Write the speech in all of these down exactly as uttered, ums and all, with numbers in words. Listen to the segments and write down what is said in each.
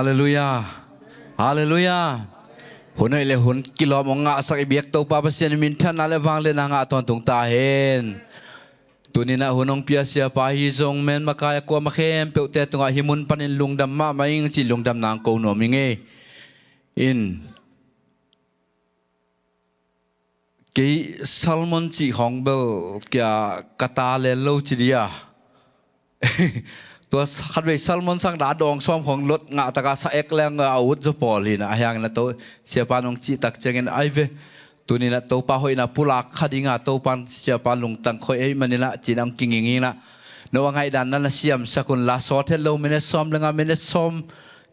Halleluiah. Halleluiah. Hun hoih le hun kilawm hong ngahsak i biak Topa Pasian in minthanna le vangliatna ngah tawntung ta hen. Tuni-in ah hun hong pia siapa ahi zong men makai a kuama khempeuhte tungah hih mun panin lungdam mahmah ing cih lungdamna hong ko nuam ing ei. In kei sermon cih khawng bel kia ka ta lel lo ci dia. Tua khatvei sermon sang dah a dawng sawm khawng lot ngah taka sa ek leng a ut zaw pawl hi na, a hiangin a to siapa nong cih tak ciangin ai ve. Tuni-in ah Topa hoihna pulak kha dinga Topa in siapa lungtang khoih ahih manin ah ci-in ah hong kinging in ah, no a ngaihdan na na siamsak un la, sawt het lo minute sawm le nga, minute sawm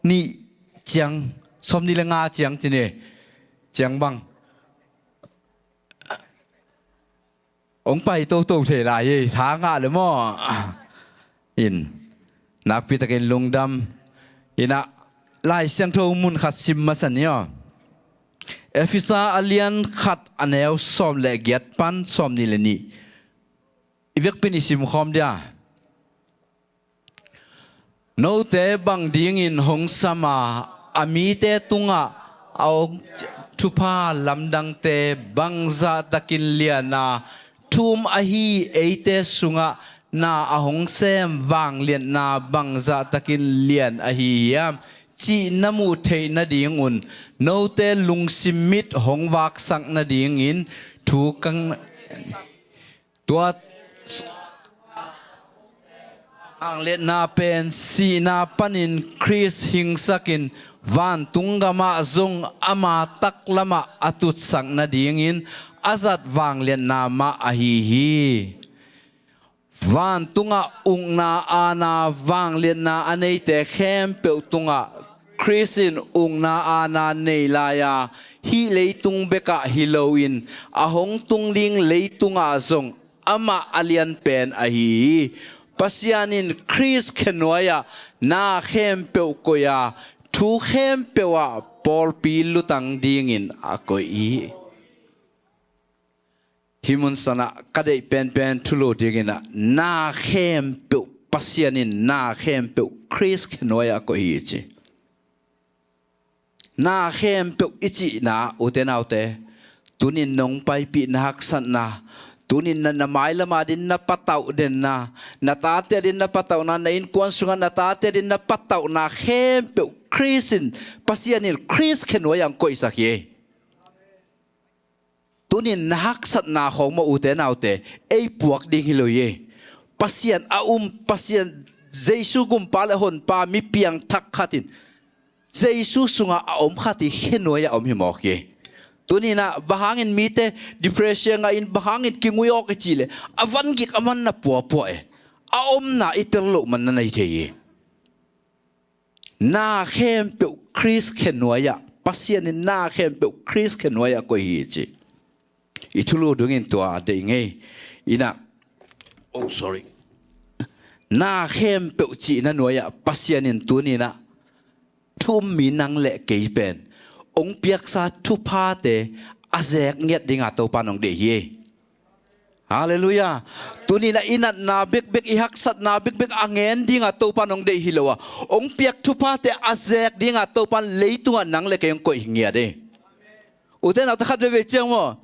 nih ciang, sawm nih le nga ciang ci ni. Ciang bang hong pai toto thei lai hi, tha ngah le maw? In nakpi takin lungdam. In ah Lai Siangtho mun khat sim masa ni aw. Efesa a lian khat a neu sawm le giat pan sawm nih le nih. I vekpi-in i sim khawm dia. Note bang dingin hong sam a, a mite tungah a hong thupha lamdangte bangzah takin lian a, thu-um ahi eite sungah na a hong sem vangliatna bangzah takin lian ahi hiam cih na muh theih nadingun note lungsim mit hong vaksak nadingin thu kang. Tua vangliatna pen sihna panin Khrist hingsakin vantung gamah zong ama taklamah a tutsak nadingin a zat vangliatna mah ahi hi. Vantungah ukna aana vangliatna a neite khempeuh tungah Khrist in ukna aana nei lai a, hih leitung bekah hi loin a hong tung ding leitungah zong amah a lianpen ahi hi. Pasian in Khrist khenuai-ah na khempeuh koih a, thu khempeuh ah pawlpi lutang dingin a koih hi. Hih mun sanah ka deih penpen thulu dingin ah na khempeuh Pasian in na khempeuh Khrist khenuai-ah koih hi ci. Na khempeuh i cihna, ute naute, tunin nong paipih na haksatna, tunin na, na mailama din na patauh denna, na tate din na patauhna, na innkuan sungah na tate din na patauhna khempeuh Khrist in, Pasian in Khrist khenuai-ah hong koihsak hi. Tunin na haksatna khawng maw, ute naute, ei puak ding hi lo hi. Pasian a um, Pasian Jesu gumpa le honpa mi piangthak khat in Jesu sungah a om khat hi khenuai-ah om hi mawk hi. Tuninah bang hangin mite depression ngah in, bang hangin kingui awk i cih leh a van gik a man na puapua e. A omna i tel loh man na nei thei hi. Na khempeuh Khrist khenuai-ah, Pasian in na khempeuh Khrist khenuai-ah koih hi ci. I thulu dungin tua deih ngei. Inah, oh, sorry. Na khempeuh cihna nuai-ah Pasian in tuninah thu-um mi nang le kei pen hong piaksa thuphate a zek ngiat dinga Topa nong deih hi. Halleluiah. Tuninah i natna bekbek, i haksatna bekbek a ngen dinga Topa nong deih hi lo a, hong piak thuphate a zek dinga Topa in leitungah nang le kei hong koih hi ngiat e. Ute naute, khat veivei ciang maw,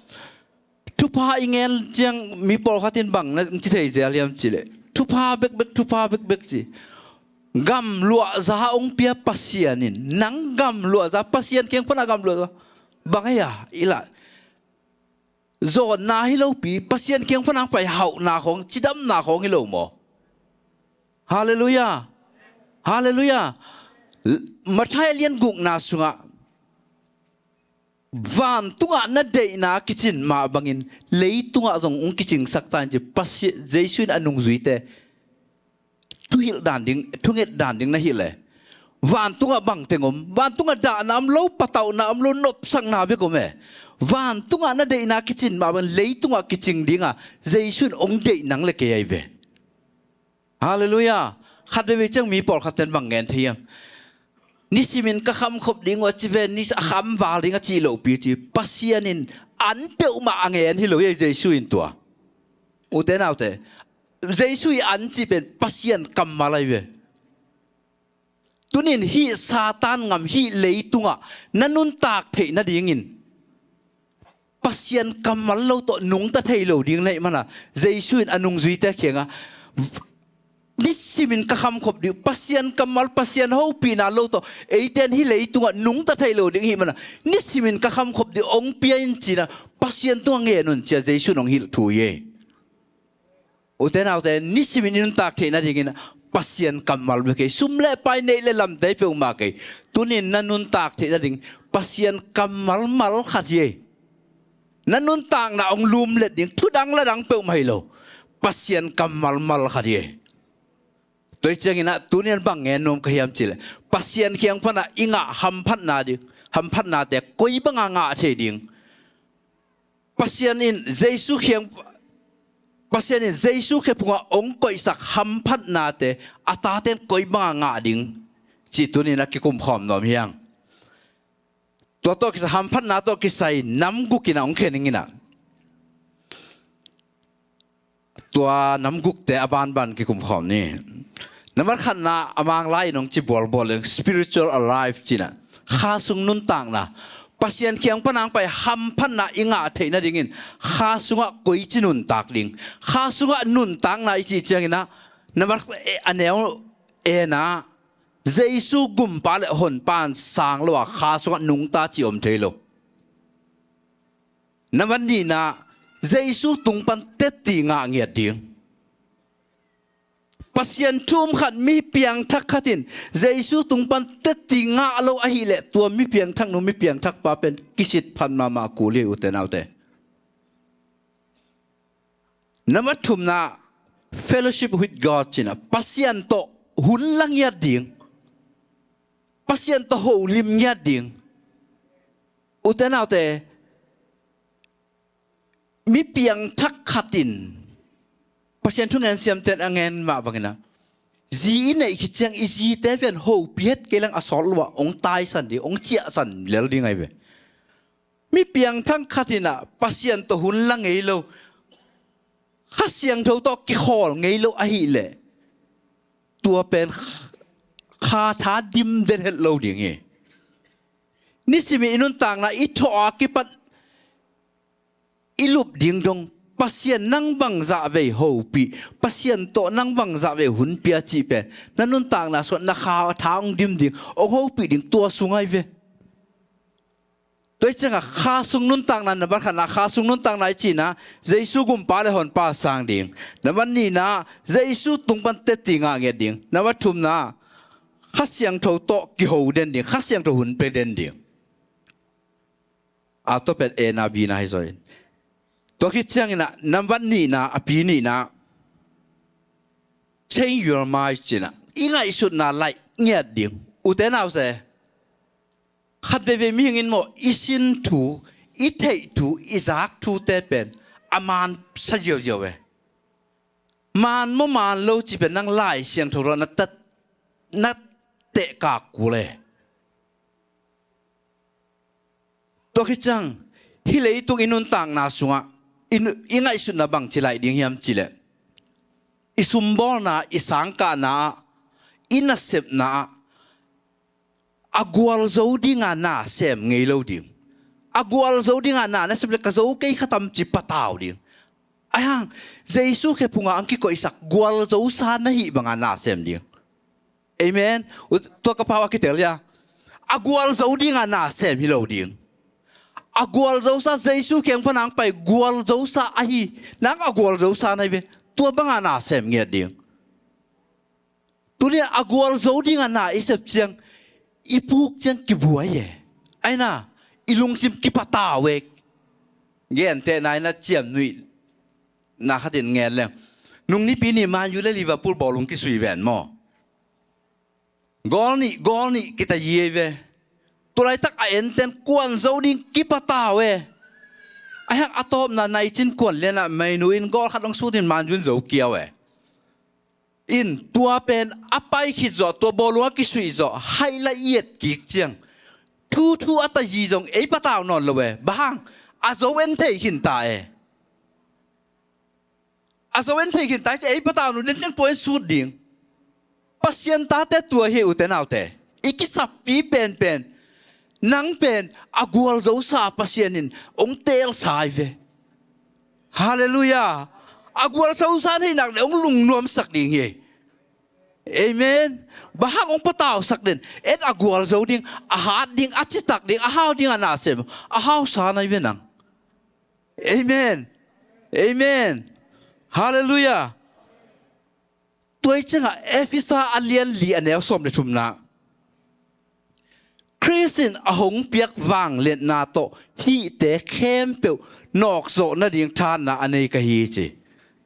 thupha i ngen ciang mi pawlkhat in bang na ci thei zel hiam cih leh, thupha bekbek, thupha bekbek ci. Gamluahza hong pia Pasian in, nang gamluahza, Pasian kiang pana gamluahza bang hei a i lah. Zawnna hi lopi, Pasian kiang pana hong pai hauhna khawng, cidamna khawng hi lo maw? Halleluiah. Halleluiah. Matthai a lian gukna sungah vantungah na deihna kicin mah bangin leitungah zong hong kicingsak ta in ci. Pasian, Jesu in a nungzuite thuhilh dan ding, thunget dan ding na hilh e. Vantungah bangteng om, vantungah dahna om lo, patauhna om lo, nopsakna bek om e. Vantungah na deihna kicin mah bangin leitungah kicing dinga Jesu in hong deih nang le kei ahi ve. Halleluiah. Khat veivei ciang mi pawlkhat ten bang ngen thei hiam? Nisimin ka khamkhop ding uh a ci ve, ni a kham val ding a cih lohpi ci. Pasian in an peuhmah a ngen hi lo hi, Jesu in tua. Ute naute, Jesu i an cih pen Pasian kammal ahi ve. Tunin hih Satan gam, hih leitungah na nuntak theih nadingin Pasian kammal lo tawh nungta thei lo ding na hih mana, Jesu in a nungzuite kiangah nisimin ka khamkhop dih uh, Pasian kammal, Pasian hopihna lo tawh eite in hih leitungah nungta thei lo ding ahih mana, nisimin ka khamkhop dih uh, hong pia in ci-in ah Pasian tungah ngen un ci-a Jesu in hong hilh thu hi. Ute naute, nisimin i nuntak theih nadingin Pasian kammal bek hi. Sum le pai, neih le lamte peuhmah kei. Tunin na nuntak theih nading Pasian kammal mal khat hi. Na nuntakna hong lumlet ding, thudang ladang peuhmah hi lo, Pasian kammal mal khat hi. Tua hi ciangin ah tunin bang ngen nuam ka hiam cih leh, Pasian kiang pana i ngah hamphatna ding, hamphatnate koi banga ngah thei ding, Pasian in Jesu kiang, Pasian in Jesu khe phungah hong koihsak hamphatnate a taten koi banga ngah ding cih tunin a kikum khawm nuam hi hang. Tua tawh kisai, hamphatna tawh kisai nam gukin ah hong khen ning in ah, tua nam gukte a banban kikum khawm ni. Nambat khatna, a Mang lai in hong ci bualbual leng, spiritual alive ci-in ah, kha sung nuntakna. Pasian kiang pana hong pai hamphatna i ngah theih nadingin kha sungah koici nuntak ding, kha sungah nuntakna i cih ciangin ah, nambat, eh, a neu, eh, na, Jesu gumpa le honpa in sang lo a kha sungah nungta cih om thei lo. Nambat nihna, Jesu tung pan tetti ngah ngiat ding. Pasian thu um khat, mi piangthak khat in Jesu tung pan tetti ngah lo ahih leh, tua mi piangthak nu, mi piangthak pa pen kisit phat mahmah kul hi, ute naute. Nambat thumna, fellowship with God ci-in ah, Pasian tawh hun la ngiat ding, Pasian tawh holim ngiat ding. Ute naute, mi piangthak khat in, Pasian thu ngen siamte in a ngen mah bangin ah, zi i neih khit ciang i zite pen hopih het kei leng a sawt lo ah hong taisan ding, hong ciahsan lel ding ahi ve. Mi piangthak khat in ah Pasian tawh hun la ngei lo, Kha Siangtho tawh kikhawl ngei lo ahih leh, tua pen kha tha dim den het lo ding hi. Nisimin i nuntakna i thawh a kipat i lup ding dong, Pasian nang bangzah vei hopih, Pasian tawh nang bangzah vei hun pia cih pen na nuntakna sungah na kha tha hong dim ding, hong hopih ding tua sung ahi ve. Tua hi ciangah kha sung nuntakna, nambat khatna kha sung nuntakna i cihna, Jesu gumpa le honpa sang ding. Nambat nihna, Jesu tung pan tetti ngah ngiat ding. Nambat thumna, Kha Siangtho tawh kiho den ding, Kha Siangtho hun pia den ding. A tua pen A na, B na hi zaw in. Tua khit ciangin ah nambat nihna, a pi nihna, change your mind ci-in ah, i ngaihsutna laih ngiat ding. Ute naute, khat veivei mihing in maw, i sin thu, i theih thu, i zak thute pen a man sa ziauziau e. Man maw man lo cih pen nang Lai Siangtho ruangah na tat, na tehkak kul e. Tua khit ciang, hih leitung i nuntakna sungah i nu-, i ngaihsutna bangci laih ding hiam cih leh, i sumbawlna, i sangkahna ah, i nasepna ah, a gualzo dinga na sem ngei lo ding. A gualzo dinga na na sem leh ka zo kei kha tam ci patau ding. Ahi hang, Jesu khe phungah hong kikoihsak gualzosa na hih banga na sem ding. Amen. Ut, tua ka pau a kitel hia. A gualzo dinga na sem hi lo ding. A gualzosa, Jesu kiang pan hong pai gualzosa ahi, nang a gualzosa na hi ve. Tua banga na sem ngiat ding. Tuni a gualzo dinga na i sep ciang, i puk ciang kibuai e. Aina, i lungsim kipatau e. Gentehna in a ciamnuih na khatin ngen leng, nung Nipi ni Man U le Liverpool bawlung kisui ven maw. Goal nih, goal nih kita yi ei ve. Tulaitak a enten kuan zo ding kipatau e. Ahi hang a tawpna naicin kuan lianah Mainu in goal khat hong sutin Man U in zo kiau e. In tua pen a pai khit zawh, tua bawlung a kisuih zawh, haih la i et kik ciang, thuthu a tazi zong ei patau nawn lo e. Bang hang, a zo en thei khin ta e. A zo en thei khin ta e ci, ei patau nu den ciang tua en sut ding. Pasian tate tua hi, ute naute. I kisappi penpen nang pen a gualzosa Pasian in hong teelsa hi ve. Halleluiah. A gualzosa na hi nak le hong lungnuamsak ding hi. Amen. Bang hang hong patausak den? En a gualzo ding, a hat ding, a citak ding, a hau ding a nasem, a hausa na hi ve nang. Amen. Amen. Halleluiah. Tua hi ciangah Efesa a lian li a neu sawm le thumna, Khrist in a hong piak vangliatna tawh hihte khempeuh nawkzawh nading thahatna a nei ka hi ci.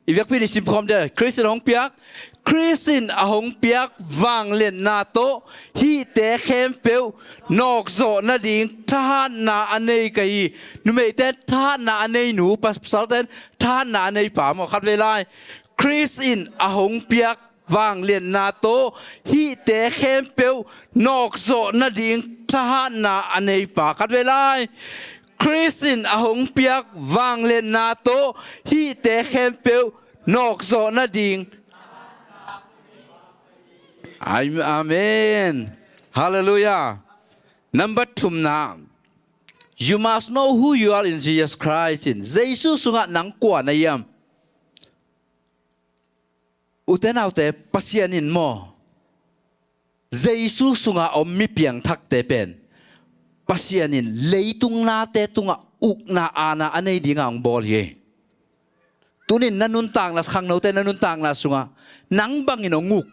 I biakpi nih simkhawm dia, Khrist in a hong piak, Khrist in a hong piak vangliatna tawh hihte khempeuh nawkzawh nading thahatna a nei ka hi. Numeite thahatna a nei nu, pas-, pasalte thahatna a nei pa maw, khatvei lai. Khrist in a hong piak vangliatna tawh hihte khempeuh nawkzawh nading thahatna a nei pa, khatvei lai. Khrist in a hong piak vangliatna tawh hihte khempeuh nawkzawh nading. Ai-, amen. Halleluiah. Number thumna, you must know who you are in Jesus Christ. In Jesu sungah nang kua na hiam? Ute naute, Pasian in maw, Jesu sungah om mi piangthakte pen Pasian in leitung nate tungah ukna aana a nei dinga hong bawl hi. Tunin na nuntakna, khangnote na nuntakna sungah nang bangin hong uk.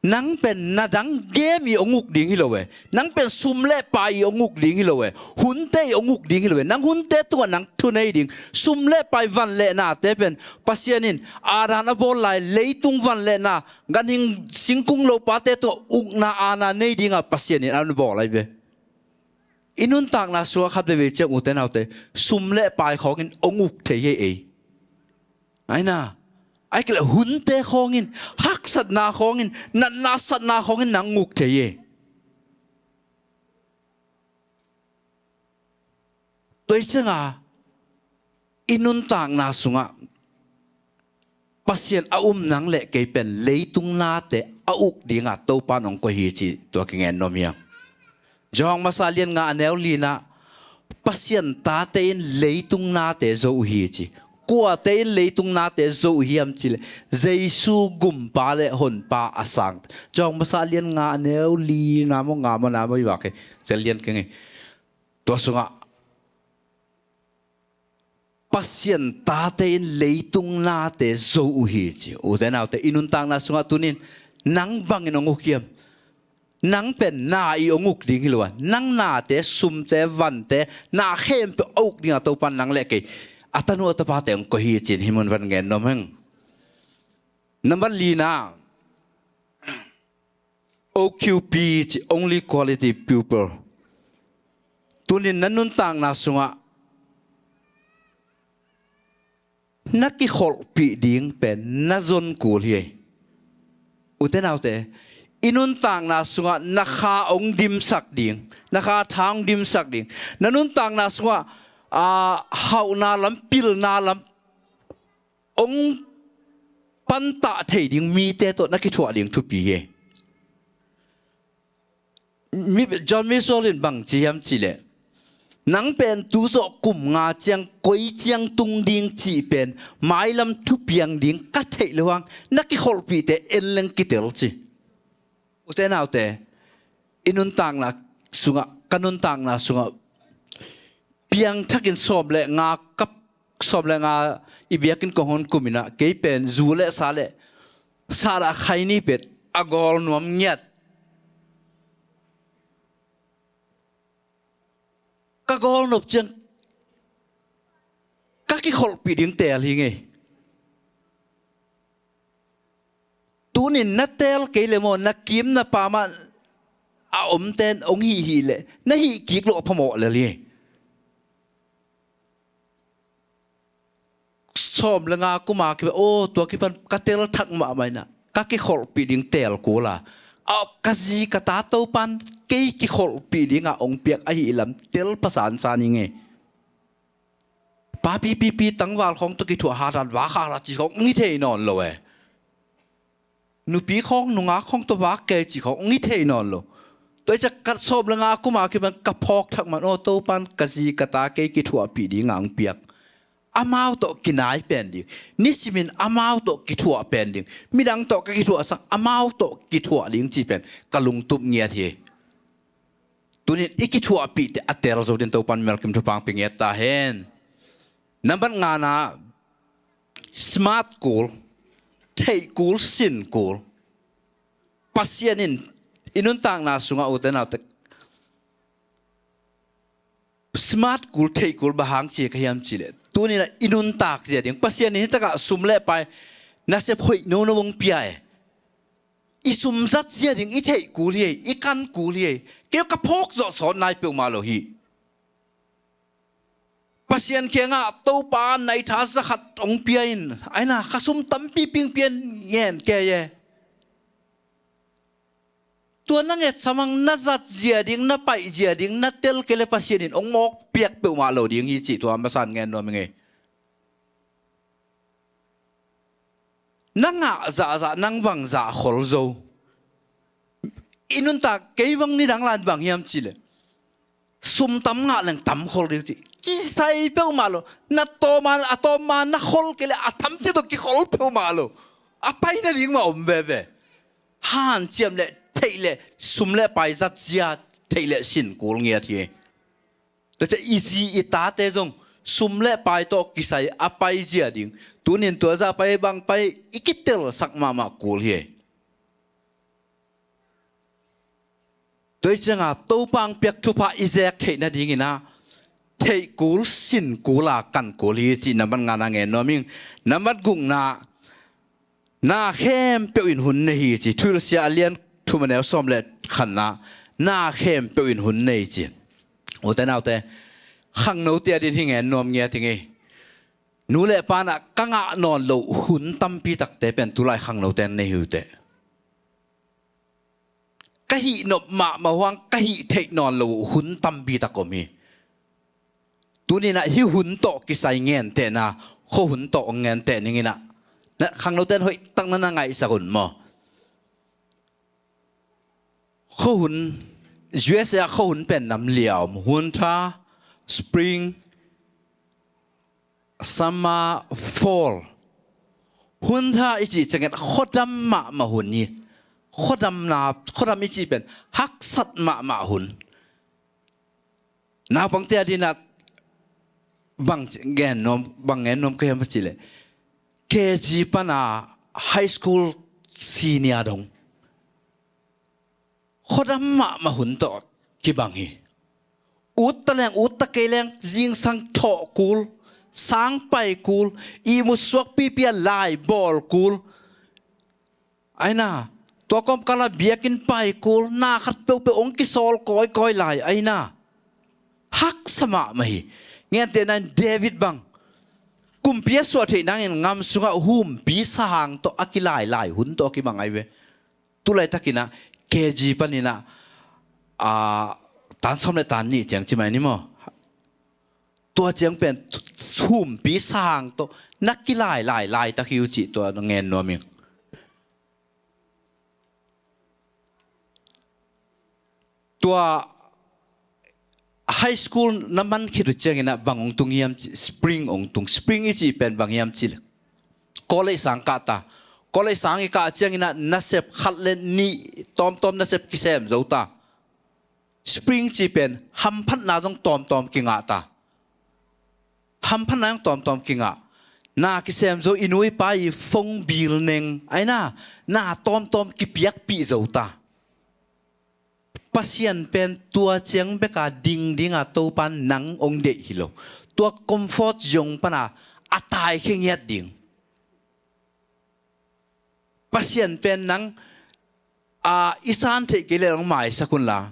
Nang pen na dang game i hong uk ding hi lo e. Nang pen sum le pai i hong uk ding hi lo e. Hunte i hong uk ding hi lo e. Nang hunte tungah nang thunei ding, sum le pai, van le nate pen Pasian in Adam a bawl lai leitung van le na, ganhing singkung lopate tungah ukna aana nei dinga Pasian in a bawl lai ve. I nuntakna sungah khat veivei ciang, ute naute, sum le pai khawngin hong uk thei hi ei. Aina, ai kile hunte khawngin, haksatna khawngin, natna satna khawngin nang uk thei hi ei. Tua hi cianga i nuntakna sungah Pasian a um nang le kei pen leitung nate a uk dinga Topa in hong koih hi ci, tua kingen nuam hiam? Johan masa lian nga a neu lina, Pasian tate in leitung nate zo uh hi ci. Kuate in leitung nate zo uh hiam cile, Jesu gumpa le honpa a sang. Johan masa lian nga a neu lina maw, nga maw, na maw, i vak hi. Zel lian keng hi. Tua sungah Pasian tate in leitung nate zo uh hi ci. Ute naute, i nuntakna sungah tunin nang bangin hong uk hiam? Nang pen na i hong uk ding hi lo a, nang nate, sumte, vante, na khempeuh a uk dinga Topa in nang le kei, a tanu a tapate hong koih hi ci-in hih mun van ngen nuam heng. Number lina, O Q P ci, only quality people. Tunin na nuntakna sungah na kikholhpih ding pen na zon kul hi. Ute naute, i nuntakna sungah na kha hong dimsak ding, na kha tha hong dimsak ding, na nuntakna sungah, ah, hauhna lam, pilna lam hong pantah thei ding mite tawh na kithuah ding thupi hi. Mi, John Maxwell in bang ci hiam cih leh, nang pen tu zawh kum nga ciang koi ciang tung ding cih pen mailam thupiang ding ka theih loh hang na kikholhpihte en leng kitel ci. Ute naute, i nuntakna sungah, ka nuntakna sungah piangthakin sawm le nga kap, sawm le nga i biakinn kong hong kum in ah, kei pen zu le sa le sahdah khaini pet a gawl nuam ngiat. Ka gawl nop ciang ka kikholhpih ding teel hi ngei. Tunin na teel kei le maw, na kim na pam ah a omten hong hih hi leh na hih kik loh a phamawh lel hi. Sawm le nga kum a kipan, aw, tua kipan ka tel thak mahmah in ah, ka kikholhpih ding teel kul a, a, ka zi ka ta Topan kei kikholhpih dinga hong piak ahih lam tel pha sansan hi ngei. Papi pipi tangval khawng tawh kithuah hathat, vak hathat ci khawng hong hi thei nawn lo e. nupi khawng, nungak khawng tawh vak kei cih khawng hong hi thei nawn lo. Tua hi ciang ka sawm le nga kum a kipan ka phawk thak man aw, Topan ka zi ka ta kei kithuahpih dingah hong piak. Amau tawh kinai pen ding, nisimin amau tawh kithuah pen ding, midang tawh ka kithuahsak, amau tawh kithuah ding cih pen ka lungtup ngiat hi. Tunin i kithuahpihte a tel zo dingin Topan mimal kim thupha hong pia ngiat ta hen. Nambat ngana, smart kul, theih kul, sin kul. Pasian in i nuntakna sungah, ute naute, smart kul, theih kul, bang hang ci ka hiam cih leh, tunin ah i nuntak zia ding Pasian in hi takah sum le pai, nasep hoih nono hong pia e. I sum zat zia ding i theih kul hi ei, i kan kul hi ei. Kei ka phawk zawh sawt nai peuhmah lo hi. Pasian kiangah, Topa, nai tha za khat hong pia in, aina, kha sum tampi pingpi in ngen kei e. Tua na ngetsa mang, na zat zia ding, na paih zia ding na tel kei leh Pasian in hong mawk piak peuhmah lo ding hi cih tua masa in ngen nuam ing ei. Na ngah zahzah nang bang zah khol zo. I nuntak, kei bang nidang lai-in bang hiam cih leh, sum tam ngah leng tam khol ding ci. Kisai peuhmah lo. Na tawm a, a tawm a na khol kei leh a tam ci tawh kikhol peuhmah lo. A pai nading mah om veve. Hanciam leh, theih leh, sum le pai zat zia, theih leh sin kul ngiat hi. Tua ciang i zi i tate zong sum le pai tawh kisai a pai zia ding, tunin tua zah pai, bang pai, i kitelsak mahmah kul hi. Tua hi ciangah Topa hong piak thupha i zek theih nadingin ah, theih kul, sin kul a kan kul hi cih nambat ngana ngen nuam ing. Nambat gukna, na khempeuh in hun nei hi ci. Thuhilhsia a lian thum a neu sawm le khatna, na khempeuh in hun nei ci. Ute naute, khangnote adingin hi ngen nuam ngiat ing ei. Nu le pa in ah ka ngah nawn loh hun tampi takte pen tulai khangnote in nei hi uh teh. Ka hih nop mahmah uh hang ka hih theih nawn loh hun tampi tak om hi. Tunin ah hih hun tawh kisai ngentehna, khuahun tawh ngenteh ning in ah, na khangnote in hoih tak na na ngaihsak un maw. Khuahun, U S A ah khuahun pen nam li a om. Hunter, Spring, Summer, Fall. Hunter i cih ciangin khuadam mahmah hun hi. Khuadamna, khuadam i cih pen haksat mahmah hun. Naupangte adingin ah bang gen nuam, bang gen nuam ka hiam cih leh, K G pan a high school senior dong khuadam mahmah hun tawh kibang hi. Ut ta leng, ut ta kei leng, zingsang thawh kul, sang pai kul, ihmut suak pipi a lai bawl kul. Aina, tua kawmkal ah biakinn pai kul, na khat peuhpeuh hong kisawl kawikawi lai. Aina, haksa mahmah hi. Ngentehna in David bang, kumpi a suah theih nangin ngam sungah humpi sahang tawh a kilailai hun tawh a kibang ahi ve. Tulaitakin ah K G panin ah, a, tan sawm le tan nih ciang ci mai ni maw. Tua ciang pen humpi sahang tawh na kilailai laitak hi uh cih tua ngen nuam ing. Tua high school na man khit uh ciangin ah bang hong tung hiam cih, spring hong tung. Spring i cih pen bang hiam cih leh, college sang kah ta. College sang i kah ciangin ah nasep khat le nih tawmtawm nasep kisem zo ta. Spring cih pen hamphatna zong tawmtawm kingah ta. Hamphatna zong tawmtawm kingah. Na kisem zo, i nu i pa i phone bill neng, aina, na tawmtawm kipiakpih zo ta. Pasian pen tua ciang bek a ding ding a Topan nang hong deih hi lo. Tua comfort zone pan a a taikhia ngiat ding. Pasian pen nang, a, i san theih kei leh hong maisak un la,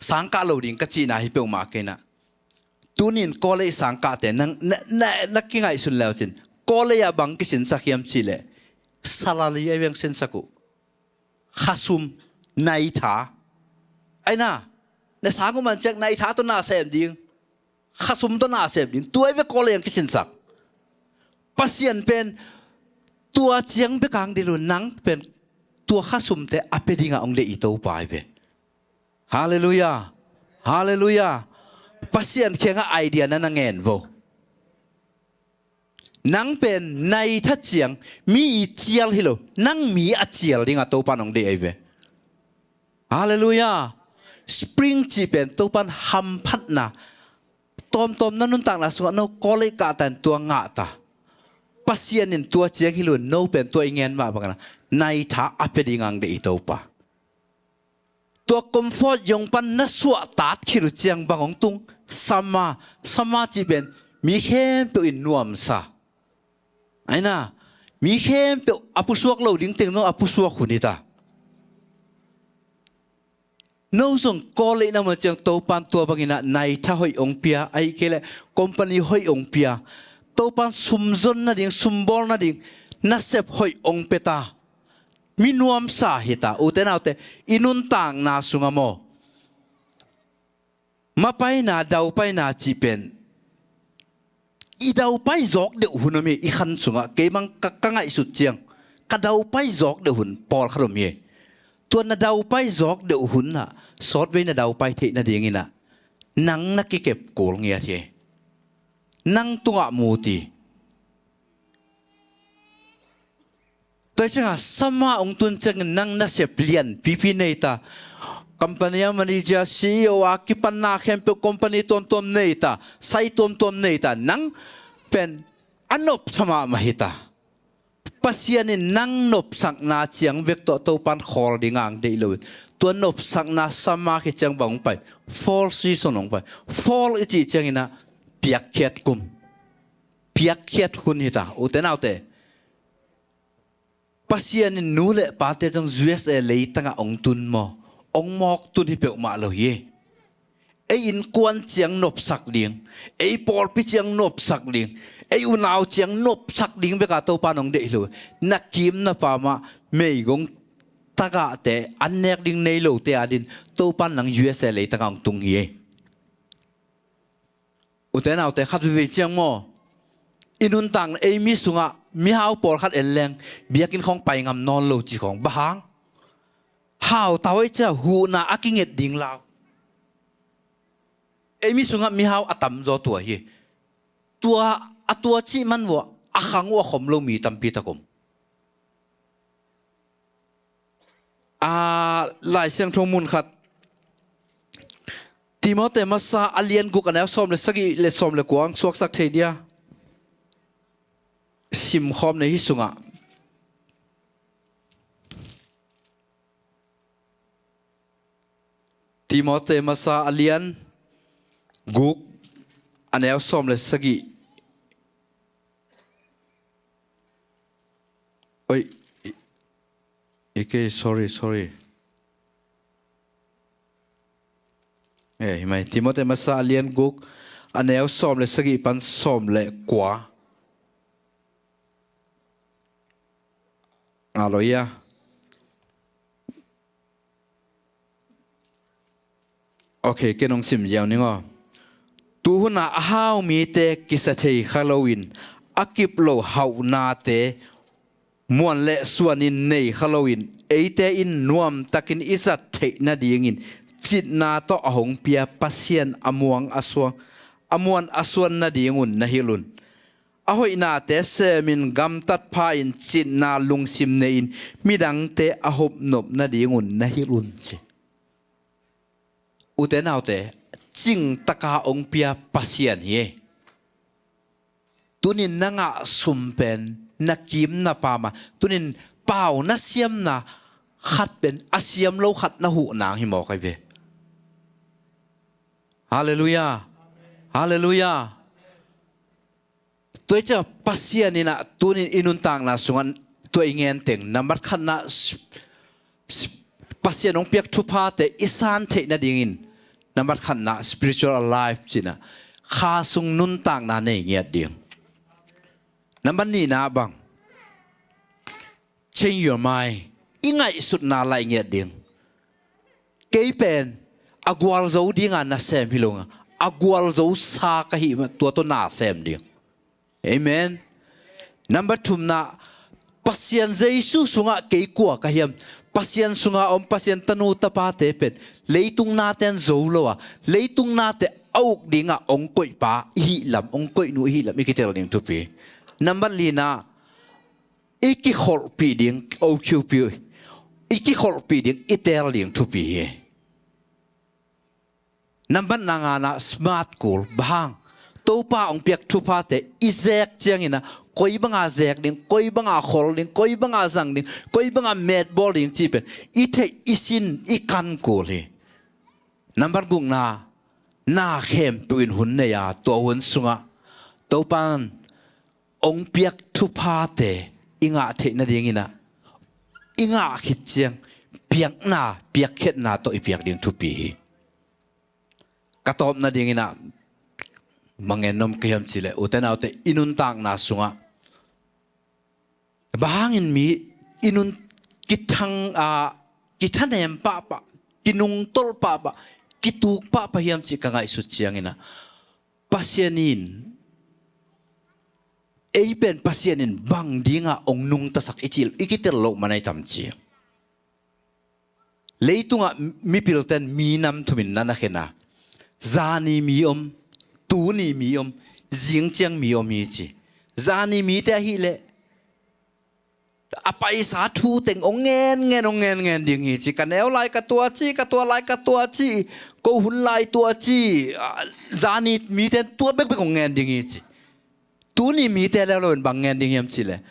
sang kah lo ding ka cihna hi peuhmah kei in ah. Tunin college sang kahte nang na, na, na kingaihsun le uh cin, college ah bang kisinsak hiam cih leh, salary a veng sinsak uh. Khasum, naitha. Aina, na sang uh man ciang naitha tawh na sem ding, khasum tawh na sem ding, tua i ve college a kisinsak. Pasian pen tua ciang bek a hong deih lo, nang pen tua kha sumte a pia dingah hong deih i Topa hi ve. Halleluiah. Halleluiah. Pasian kiangah idea na na ngen vo. Nang pen nai tha ciang mi i cial hi lo, nang mi a cial dingah Topa in hong deih ahi ve. Halleluiah. Spring cih pen Topa in hamphatna, tawmtawm na nuntakna sungah no college kah ta in tua ngah ta. Pasian in tua ciang hi lo, no pen tua i ngen mah bangin nai tha a pia dingah hong deih i Topa. Tua comfort zone pan na suahtak khit uh ciang bang hong tung? Summer. Summer cih pen mi khempeuh in nuamsa. Aina, mi khempeuh a pusuak lo ding teng zong a pusuak hun hi ta. No zong college na mun ciang Topa in tua bangin ah nai tha hoih hong pia, ahih kei leh company hoih hong pia. Topa in sum zon nading, sum bawl nading nasep hoih hong pia ta. Mi nuamsa hi ta, ute naute, i nuntakna sungah maw. Mapaina, daupaina cih pen i daupai zawk deuh hun om hi, i khan sungah. Kei bang ka, ka ngaihsut ciang ka daupai zawk deuh hun pawlkhat om hi. Tua na daupai zawk deuh hun ah sawtvei na daupai theih nadingin ah nang na kikep kul ngiat hi. Nang tungah mu ti. Tua hi ciangah summer hong tun ciangin nang nasep lianpipi nei ta. Company a manager, C E O a kipanna khempeuh, company tuamtuam nei ta, sai tuamtuam nei ta. Nang pen a nopsa mahmah hi ta. Pasian in nang nopsakna ciang bek tawh Topa in khawl dingah hong deih lo in, tua nopsakna summer khit ciang bang hong pai? Fall season hong pai. Fall i cih ciangin ah piakkhiat kum, piakkhiat hun hi ta, ute naute. Pasian in nu le pate zong U S A leitangah hong tun maw, hong mawk tun hi peuhmah lo hi. Ei innkuan ciang nopsak ding, ei pawlpi ciang nopsak ding, ei unau ciang nopsak ding bekah Topa in hong deih lo. Na kim na pam ah meigong tagahte, an nek ding nei lote adin Topa in nang U S A leitangah hong tung hi. Ute naute, khat veivei ciang maw, i nuntakna, ei mi sungah mihau pawlkhat en leng biakinn khawng pai ngam nawn lo ci khawng. Bang hang? Hau tawh ei cia huhna a kinget ding lau. Ei mi sungah mihau a tamzaw tua hi. Tua, a tua cih man vua a khang uh a khom lo mi tampi tak om. A, Lai Siangtho mun khat, Timote masa a lian guk a neu sawm le sagih le sawm le kua ang suaksak thei dia. Simkhawm nei hi sungah. Timote masa a lian guk a neu sawm le sagih. Oi, i, i kei, sorry, sorry. Eh, hi mai, Timote masa a lian guk a neu sawm le sagih pan sawm le kua. A lo ia. Ok, ken hong sim ziau ning aw. Tuhuna a hau mite kisa thei kha loin a kip lo hauhnate muan le suanin nei kha loin eite in nuamtakin i zat theih nadingin citna tawh a hong pia Pasian a muang a suang, a muan a suan nadingun na hilh un. A hoihnate semin gamtat pha-in citna lungsim nei-in midangte a hopnop nadingun na hilh un ci. Ute naute, cingtaka hong pia Pasian hi. Tunin na ngah sum pen na kim na pama, tunin pau na siamna khat pen a siam lo khat na huh nang hi mawk ahi ve. Halleluiah. Halleluiah. Tua hi ciah Pasian in ah tunin i nuntakna sungah tua i ngen teng nambat khatna sp-, sp-, Pasian hong piak thuphate i san theih nadingin nambat khatna spiritual alive cihna kha sung nuntakna nei ngiat ding. Nambat nihna bang, change your mind. I ngaihsutna laih ngiat ding. Kei pen a gualzo dinga nasem hi lo nga, a gualzo sa ka hih mah tua tawh nasem ding. Amen. Number thumna, Pasian Jesu sungah kei kua ka hiam? Pasian sungah om Pasian tanu tapate pen leitung nate'n zo lo a, leitung nate a uk dingah hong koihpa i hih lam, hong koihnu i hih lam i kitel ding thupi. Nambat lina, i kikholhpih ding, O Q P, i kikholhpih ding i tel ding thupi hi. Nambat nangana, smart kul. Bang hang? Topa hong piak thuphate i zek cianginah koi banga zek ding, koi banga khol ding, koi banga zang ding, koi banga metbawl ding cih pen i theih, i sin, i kan kul hi. Nambat gukna, na khempeuh in hun nei a, tua hun sungah Topa in hong piak thuphate i ngah theih nadinginah i ngah khit ciang piakna, piakkhiatna tawh i piak ding thupi hi. Ka tawp nadinginah bang gen nuam ka hiam cihleh, ute naute, i nuntakna sungah bang hangin mi i nun kithang a, kithanem pahpah, kinungtolh pahpah, kituk pahpah hiam cih ka ngaihsut cianginah Pasian in, ei pen Pasian in bang dingah hong nungtasak i cih i kitel loh man ahi tam ci. Leitungah mipilte'n mi nam thumin na na khen a, zani mi om, tuni mi om, zingciang mi om hi ci. Zani mite ahileh a paisa thu teng hong ngen ngen, hong ngen ngen ding hi ci. Ka neu lai ka tua ci, ka tua lai ka tua ci, ko hun lai tua ci. A, zani mite tua bekbek hong ngen ding hi ci. Tuni mite leuleu in bang ngen ding hiam cihleh,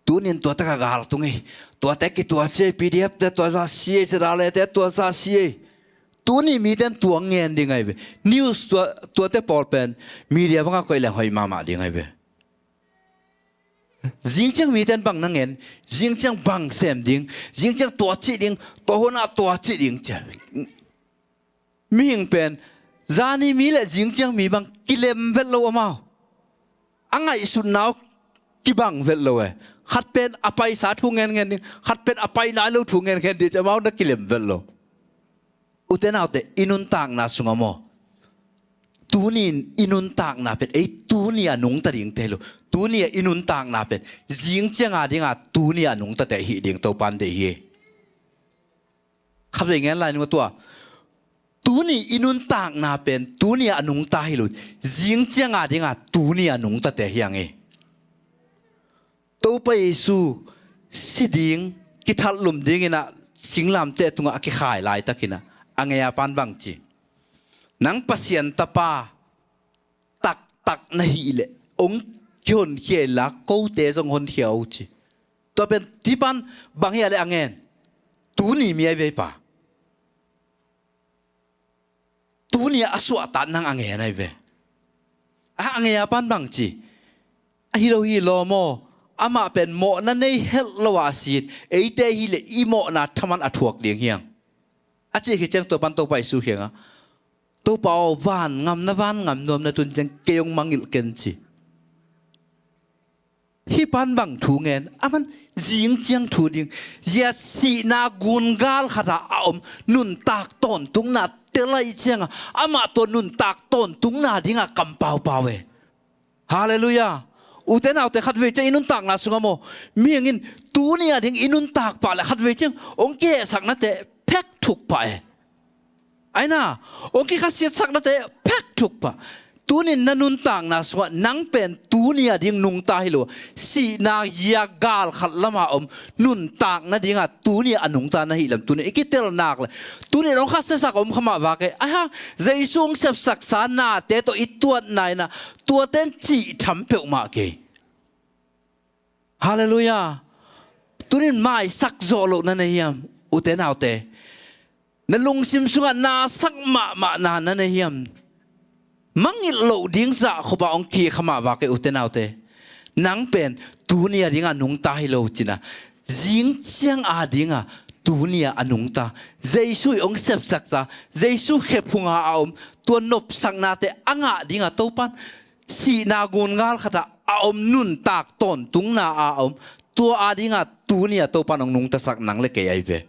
tunin tuate ka galtung ei, tuate kitua ci ei, P D F te tua za si ei, Sedale te tua za si ei. Tuni mite'n tua ngen ding ahi ve. News tua, tuate pawl pen media bangah koih leng hoih mahmah ding ahi ve. Zingciang mite'n bang na ngen, zingciang bang sem ding, zingciang tua cih ding, tua hunah tua cih ding ci. Mihing pen zani mi le zingciang mi bang kilem vet lo amau. A ngaihsutna uh kibang vet lo e. Khat pen a paisa thu ngen ngen ding, khat pen a pai nai lo thu ngen ngen ding ci, amau na kilem vet lo. Ute naute, i nuntakna sungah maw, tuni in i nuntakna pen ei tuni a nungta dingte hi lo. Tuni a i nuntakna pen zingciang a dinga tuni a nungtate hih ding Topa'n deih hi. Khatvei ngen lai ning tua. Tuni i nuntakna pen tuni a nungta hi lo. Zingciang a dinga tuni a nungtate hi hang hi. Topa Jesu si ding, kithatlum dinginah singlamteh tungah a kikhai laitakinah a ngei a pa'n bang ci, nang Pasian tapa taktak na hih leh hong kihonkhia inla kote zong honkhia o ci. Tua pen hih pa'n bang hia leh a ngen? Tuni mi ahi ve hih pa. Tuni a suahtak nang a ngen ahi ve. A, a ngei a pa'n bang ci? Ahi lo hi lawm aw, amah pen mawhna nei helh lo a si in, eite hileh i mawhna thaman a thuak ding hi hang. A cih khit ciang tua pa'n Topa Jesu kiangah, Topa aw, van ngam, na van ngam nuam na tun ciang kei hong mangngilh ken ci. Hih pa'n bang thu ngen? Aman zingciang thu ding. Zia sihna gun gal khatah a om nuntak tawntungna tel ahih ciangah amah tua nuntak tawntungna dingah kam paupau e. Halleluiah. Ute naute, khatvei ciang i nuntakna sungah maw, mihing in tuni a ding i nuntak pah leh khatvei ciang hong kihehsaknate phek thuk pah e. Aina, hong kikhasiatsaknate phek thuk pah. Tunin na nuntakna sungah nang pen tuni a ding nungta hi lo. Sihna zia gal khat lama om nuntak nadinga tuni a nungta na hih lam tuni i kitel nak le. Tunin hong khasiasak om kha mah vak e. Aihang, Jesu hong sepsaksa nate tawh i tuatna inah tuate'n cih tham peuhmah kei. Halleluiah. Tunin maisak zawh loh na nei hiam, ute naute? Na lungsim sungah nasak mahmahna na nei hiam? Mangngilh loh ding zah khopah hong kikha mah vak e, ute naute. Nang pen tuni a dinga nungta hi lo cina, zingciang a dinga tuni a nungta, Jesu i hong sepsaksa, Jesu khephunga a om, tua nopsaknate a ngah dinga Topa'n sihna gun gal khatah a om nuntak tawntungna a om, tua a dinga tuni a Topa'n hong nungtasak nang le kei ahi ve.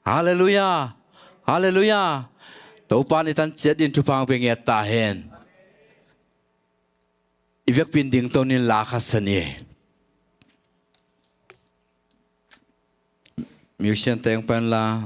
Halleluiah. Halleluiah. Topa'n i tan ciat in thupha hong pia ngiat ta hen. I vekpi in dingto ni in la khat sa ni. musician teng pen la,